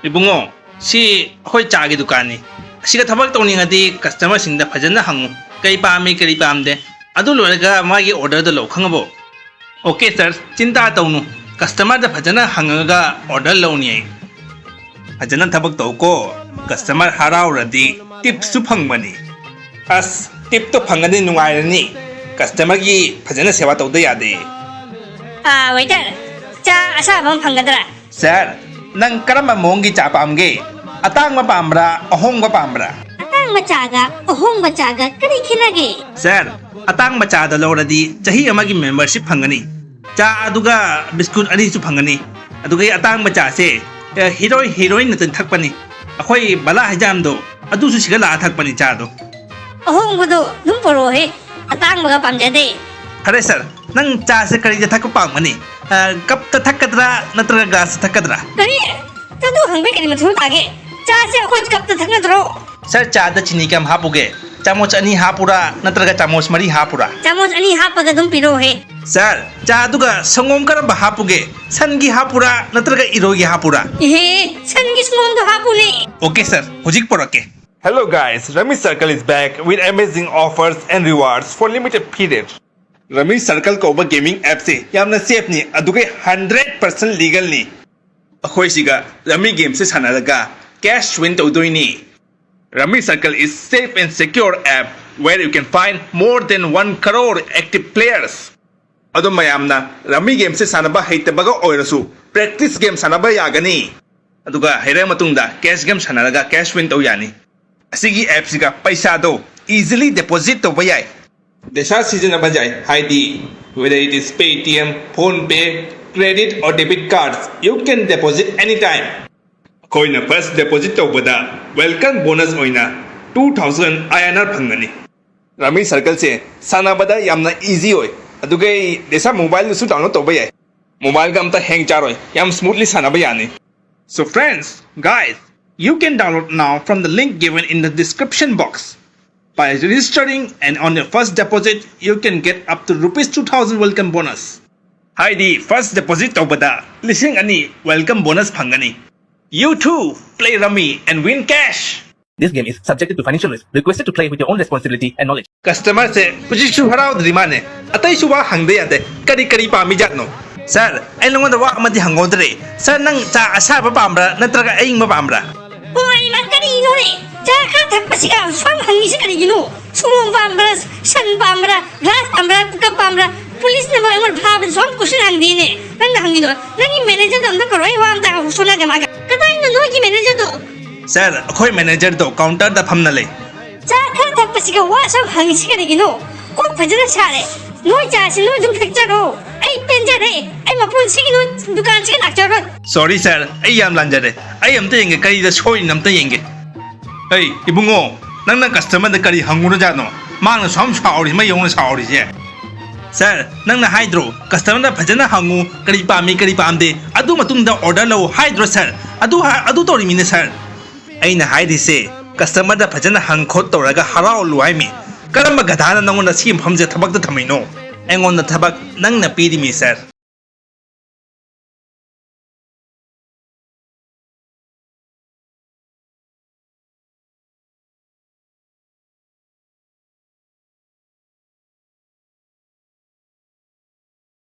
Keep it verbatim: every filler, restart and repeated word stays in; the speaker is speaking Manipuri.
ꯏꯕꯨꯡꯉꯣ, ꯁꯤ ꯑꯩꯈꯣꯏ ꯆꯥꯒꯤ ꯗꯨꯀꯥꯟꯅꯤ꯫ ꯑꯁꯤꯒ ꯊꯕꯛ ꯇꯧꯅꯤꯡꯉꯗꯤ ꯀꯁꯇꯃꯔꯁꯤꯡꯗ ꯐꯖꯅ ꯍꯪꯉꯨ, ꯀꯔꯤ ꯄꯥꯝꯃꯤ, ꯀꯔꯤ ꯄꯥꯝꯗꯦ꯫ ꯑꯗꯨ ꯂꯣꯏꯔꯒ ꯃꯥꯒꯤ ꯑꯣꯔꯗꯔꯗꯣ ꯂꯧ, ꯈꯪꯉꯕꯣ? ꯑꯣꯀꯦ ꯁꯥꯔ, ꯆꯤꯟꯇꯥ ꯇꯧꯅꯨ, ꯀꯁꯇꯃꯔꯗ ꯐꯖꯅ ꯍꯪꯉꯒ ꯑꯣꯔꯗꯔ ꯂꯧꯅꯤ ꯑꯩ꯫ ꯐꯖꯅ ꯊꯕꯛ ꯇꯧꯀꯣ, ꯀꯁꯇꯃꯔ ꯍꯔꯥꯎꯔꯗꯤ ꯇꯤꯞꯁꯨ ꯐꯪꯕꯅꯤ꯫ ꯑꯁ, ꯇꯤꯞꯇꯣ ꯐꯪꯉꯗꯤ ꯅꯨꯡꯉꯥꯏꯔꯅꯤ꯫ ꯀꯁꯇꯃꯔꯒꯤ ꯐꯖꯅ ꯁꯦꯕꯥ ꯇꯧꯗ ꯌꯥꯗꯦ꯫ ꯑꯥ, ꯋꯦꯇꯔ, ꯆꯥ ꯑꯁꯥꯕ ꯑꯃ ꯐꯪꯒꯗ꯭ꯔꯥ? ꯁꯥꯔ, ꯅꯪ ꯀꯔꯝꯕ ꯃꯑꯣꯡꯒꯤ ꯆꯥ ꯄꯥꯝꯒꯦ? ꯑꯇꯥꯡꯕ ꯄꯥꯝꯕ꯭ꯔꯥ, ꯑꯍꯣꯡꯕ ꯄꯥꯝꯕ꯭ꯔꯥ? ꯑꯇꯥꯡꯕ ꯆꯥꯒ ꯑꯍꯣꯡꯕ ꯆꯥꯒ ꯀꯔꯤ ꯈꯦꯠꯅꯒꯦ? ꯁꯥꯔ, ꯑꯇꯥꯡꯕ ꯆꯥꯗ ꯂꯧꯔꯗꯤ ꯆꯍꯤ ꯑꯃꯒꯤ ꯃꯦꯝꯕꯔꯁꯤꯞ ꯐꯪꯒꯅꯤ꯫ ꯆꯥ ꯑꯗꯨꯒ ꯕꯤꯁꯀꯨꯠ ꯑꯅꯤꯁꯨ ꯐꯪꯒꯅꯤ꯫ ꯑꯗꯨꯒ ꯑꯩ ꯑꯇꯥꯡꯕ ꯆꯥꯁꯦ, ꯑꯦ, ꯍꯤꯔꯣꯏ ꯍꯤꯔꯣꯏꯟꯅ ꯇꯤꯟ ꯊꯛꯄꯅꯤ꯫ ꯑꯩꯈꯣꯏ ꯕꯂꯥ ꯍꯩꯖꯥꯝꯗꯣ ꯑꯗꯨꯁꯨ ꯁꯤꯒ ꯂꯥꯛꯑ ꯊꯛꯄꯅꯤ ꯆꯥꯗꯣ꯫ ꯑꯍꯣꯡꯕꯗꯣ ꯑꯗꯨꯝ ꯄꯨꯔꯛꯑꯣꯍꯦ, ꯑꯇꯥꯡꯕꯒ ꯄꯥꯝꯖꯗꯦ꯫ ꯐꯔꯦ ꯁꯥꯔ, ꯅꯪ ꯆꯥꯁꯦ ꯀꯔꯤꯗ ꯊꯛꯄ ꯄꯥꯝꯒꯅꯤ? ꯑ, ꯀꯞꯇ ꯊꯛꯀꯗ꯭ꯔꯥ ꯅꯠꯇ꯭ꯔꯒ ꯒ꯭ꯂꯥꯁꯇ ꯊꯛꯀꯗ꯭ꯔꯥ? ꯀꯔꯤ? ꯑꯗꯨ ꯍꯪꯕꯩ ꯀꯔꯤ ꯃꯊꯧ ꯇꯥꯒꯦ? ꯆꯥꯁꯦ ꯑꯩꯈꯣꯏ ꯀꯞꯇ ꯊꯛꯅꯗ꯭ꯔꯣ? ꯁꯥꯔ, ꯆꯥꯗ ꯆꯤꯅꯤ ꯀꯌꯥꯝ ꯍꯥꯞꯄꯨꯒꯦ? ꯆꯥꯃꯁ ꯑꯅꯤ ꯍꯥꯞꯄꯨꯔꯥ ꯅꯠꯇ꯭ꯔꯒ ꯆꯥꯃꯁ ꯃꯔꯤ ꯍꯥꯞꯄꯨꯔꯥ? ꯆꯥꯃꯁ ꯑꯅꯤ ꯍꯥꯞꯄꯒ ꯑꯗꯨꯝ ꯄꯤꯔꯛꯑꯣꯍꯦ꯫ ꯁꯥꯔ, ꯆꯥꯗꯨꯒ ꯁꯪꯒꯣꯝ ꯀꯔꯝꯕ ꯍꯥꯞꯄꯨꯒꯦ? ꯁꯟꯒꯤ ꯍꯥꯞꯄꯨꯔꯥ ꯅꯠꯇ꯭ꯔꯒ ꯏꯔꯣꯏꯒꯤ ꯍꯥꯞꯄꯨꯔꯥ? ꯏꯍꯦ, ꯁꯟꯒꯤ ꯁꯪꯒꯣꯝꯗꯣ ꯍꯥꯞꯄꯨꯅꯦ꯫ ꯑꯣꯀꯦ ꯁꯥꯔ, ꯍꯧꯖꯤꯛ ꯄꯨꯔꯛꯀꯦ꯫ Hello guys, Rummy Circle is back with amazing offers and rewards for limited period. Rummy Circle ꯀꯧꯕ ꯒꯦꯃꯤꯡ ꯑꯦꯞꯁꯦ ꯌꯥꯝꯅ ꯁꯦꯐꯅꯤ, ꯑꯗꯨꯒ ꯍꯟꯗ꯭ꯔꯦꯠ ꯄꯥꯔꯁꯦꯟ ꯂꯤꯒꯜꯅꯤ꯫ ꯑꯩꯈꯣꯏ ꯁꯤꯒ ꯔꯃꯤ ꯒꯦꯝꯁꯦ ꯁꯥꯟꯅꯔꯒ ꯀꯦꯁ ꯋꯤꯟ ꯇꯧꯗꯣꯏꯅꯤ꯫ Rummy Circle is safe and secure app where you can find more than one crore active players. ꯑꯗꯣ ꯃꯌꯥꯝꯅ ꯔꯃꯤ ꯒꯦꯝꯁꯦ ꯁꯥꯟꯅꯕ ꯍꯩꯇꯕꯒ ꯑꯣꯏꯔꯁꯨ ꯄ꯭ꯔꯦꯛꯇꯤꯁ ꯒꯦꯝ ꯁꯥꯟꯅꯕ ꯌꯥꯒꯅꯤ꯫ ꯑꯗꯨꯒ ꯍꯩꯔ ꯃꯇꯨꯡꯗ ꯀꯦꯁ ꯒꯦꯝ ꯁꯥꯟꯅꯔꯒ ꯀꯦꯁ ꯋꯤꯟ ꯇꯧ ꯌꯥꯅꯤ꯫ ꯑꯁꯤꯒꯤ ꯑꯦꯞꯁꯤꯒ ꯄꯩꯁꯥꯗꯣ ꯏꯖꯤꯂꯤ ꯗꯤꯄꯣꯖꯤꯠ ꯇꯧꯕ ꯌꯥꯏ꯫ ꯗꯦꯁꯥ ꯁꯤꯖꯤꯟꯅꯕ ꯌꯥꯏ, ꯍꯥꯏꯗꯤ whether it is Paytm, PhonePe, credit or debit cards, you can deposit anytime. ꯑꯩꯈꯣꯏꯅ ꯐꯥꯔꯁ ꯗꯤꯄꯣꯖꯤꯠ ꯇꯧꯕꯗ ꯋꯦꯜꯀꯝ ꯕꯣꯅꯁ ꯑꯣꯏꯅ two thousand I N R ꯐꯪꯒꯅꯤ꯫ ꯔꯃꯤ ꯁꯔꯀꯜꯁꯦ ꯁꯥꯟꯅꯕꯗ ꯌꯥꯝꯅ ꯏꯖꯤ ꯑꯣꯏ, ꯑꯗꯨꯒ ꯑꯩ ꯗꯦꯁꯥ ꯃꯣꯕꯥꯏꯜꯗꯁꯨ ꯗꯥꯎꯟꯂꯣꯗ ꯇꯧꯕ ꯌꯥꯏ꯫ ꯃꯣꯕꯥꯏꯜꯒ ꯑꯝꯇ ꯍꯦꯡ ꯆꯥꯔꯣꯏ, ꯌꯥꯝ ꯁ꯭ꯃꯨꯠꯂꯤ ꯁꯥꯟꯅꯕ ꯌꯥꯅꯤ꯫ So friends, guys, you can download now from the link given in the description box. By registering and on your first deposit, you can get up to rupees two thousand welcome bonus. ꯍꯥꯏꯗꯤ ꯐꯥꯔꯁ ꯗꯤꯄꯣꯖꯤꯠ ꯇꯧꯕꯗ ꯂꯤꯁꯤꯡ ꯑꯅꯤ ꯋꯦꯜꯀꯝ ꯕꯣꯅꯁ ꯐꯪꯒꯅꯤ꯫ You too, play Rummy and win cash. This game is subjected to financial risk. Requested to play with your own responsibility and knowledge. Customer ꯁꯦ ꯍꯧꯖꯤꯛꯁꯨ ꯍꯔꯥꯎꯗ꯭ꯔꯤ ꯃꯥꯅꯦ꯫ ꯑꯇꯩꯁꯨ ꯋꯥ ꯍꯪꯗ ꯌꯥꯗꯦ꯫ ꯀꯔꯤ ꯀꯔꯤ ꯄꯥꯝꯃꯤ ꯖꯥꯠꯅꯣ? Sir, ꯑꯩ ꯅꯉꯣꯟꯗ ꯋꯥ ꯑꯃꯗꯤ ꯍꯪꯍꯧꯗ꯭ꯔꯦ꯫ Sir, ꯅꯪ ꯆꯥ ꯑꯁꯥꯕ ꯄꯥꯝꯕ꯭ꯔꯥ ꯅꯠꯇ꯭ꯔꯒ ꯑꯏꯪꯕ ꯄꯥꯝꯕ꯭ꯔꯥ? ꯍꯣꯏ, ꯏꯃꯥ, ꯀꯔꯤꯅꯣꯅꯦ? ꯆꯥ ꯈꯔ ꯊꯛꯄꯁꯤꯒ ꯁꯨꯝ ꯍꯪꯉꯤꯁꯤ ꯀꯔꯤꯒꯤꯅꯣ? ꯁꯨꯃꯣ ꯄꯥꯝꯕ꯭ꯔꯥ, ꯁꯟ ꯄꯥꯝꯕ꯭ꯔꯥ, ꯒ꯭ꯂꯥꯁ ꯄꯥꯝꯕ꯭ꯔꯥ, ꯀꯞ ꯄꯥꯝꯕ꯭ꯔꯥ? ꯄꯨꯂꯤꯁꯅ ꯃꯔꯣꯜ ꯑꯃ ꯐꯥꯕꯗ ꯁꯨꯝ ꯀꯣꯏꯁꯟ ꯍꯪꯗꯦꯅꯦ꯫ ꯅꯪꯅ ꯍꯪꯉꯤꯗꯣ, ꯅꯪꯒꯤ ꯃꯦꯅꯦꯖꯔꯗꯣ ꯑꯝꯇ ꯀꯧꯔꯣ, ꯑꯩ ꯋꯥ ꯑꯝꯇ ꯁꯣꯅꯥꯒꯦ ꯃꯥꯒ꯫ ꯀꯗꯥꯏꯅꯣ ꯅꯣꯏꯒꯤ ꯃꯦꯅꯦꯖꯔꯗꯣ? Sir, ꯑꯩꯈꯣꯏ ꯃꯦꯅꯦꯖꯔꯗꯣ ꯀꯥꯎꯟꯇꯔꯗ ꯐꯝꯅ ꯂꯩ꯫ ꯆꯥ ꯈꯔ ꯊꯛꯄꯁꯤꯒ ꯋꯥ ꯁꯨꯝ ꯍꯪꯉꯤꯁꯤ ꯀꯔꯤꯒꯤꯅꯣ? ꯀꯣꯛ ꯐꯖꯅ ꯁꯥꯔꯦ꯫ ꯅꯣꯏ ꯆꯥꯁꯤ ꯅꯣꯏ ꯑꯗꯨꯝ ꯊꯛꯆꯔꯣ꯫ ꯑꯩ ꯄꯦꯟꯖꯔꯦ꯫ ꯑꯩ ꯃꯄꯨꯟꯁꯤꯒꯤ ꯅꯣꯏ ꯗꯨꯀꯥꯟꯁꯤꯒ ꯂꯥꯛꯆꯔꯣꯏ꯫ Sorry sir, ꯑꯩ ꯌꯥꯝ ꯂꯥꯟꯖꯔꯦ꯫ ꯑꯩ ꯑꯝꯇ ꯌꯦꯡꯒꯦ, ꯀꯔꯤꯗ ꯁꯣꯏꯔꯤꯅꯣ ꯑꯝꯇ ꯌꯦꯡꯒꯦ꯫ ꯑꯩ, ꯏꯕꯨꯡꯉꯣ, ꯅꯪꯅ ꯀꯁꯇꯃꯔꯗ ꯀꯔꯤ ꯍꯪꯉꯨꯔꯖꯥꯠꯅꯣ? ꯃꯥꯅ ꯁꯨꯝ ꯁꯥꯎꯔꯤ, ꯃꯩ ꯍꯧꯅ ꯁꯥꯎꯔꯤꯁꯦ꯫ Sir, ꯅꯪꯅ ꯍꯥꯏꯗ꯭ꯔꯣ, ꯀꯁꯇꯃꯔꯗ ꯐꯖꯅ ꯍꯪꯉꯨ, ꯀꯔꯤ ꯄꯥꯝꯃꯤ, ꯀꯔꯤ ꯄꯥꯝꯗꯦ, ꯑꯗꯨ ꯃꯇꯨꯡꯗ ꯑꯣꯔꯗꯔ ꯂꯧ ꯍꯥꯏꯗ꯭ꯔꯣ sir? ꯑꯗꯨ ꯍꯥ-, ꯑꯗꯨ ꯇꯧꯔꯤꯃꯤꯅꯦ sir꯫ ꯑꯩꯅ ꯍꯥꯏꯔꯤꯁꯦ, ꯀꯁꯇꯃꯔꯗ ꯐꯖꯅ ꯍꯪ ꯈꯣꯠ ꯇꯧꯔꯒ ꯍꯔꯥꯎꯍꯜꯂꯨ ꯍꯥꯏꯃꯤ꯫ ꯀꯔꯝꯕ ꯒꯙꯥꯅ ꯅꯪꯉꯣꯟꯗ ꯁꯤ ꯃꯐꯝꯁꯦ ꯊꯕꯛꯇ ꯊꯝꯃꯤꯅꯣ? ꯑꯩꯉꯣꯟꯗ ꯊꯕꯛ ꯅꯪꯅ ꯄꯤꯔꯤꯃꯤ sir꯫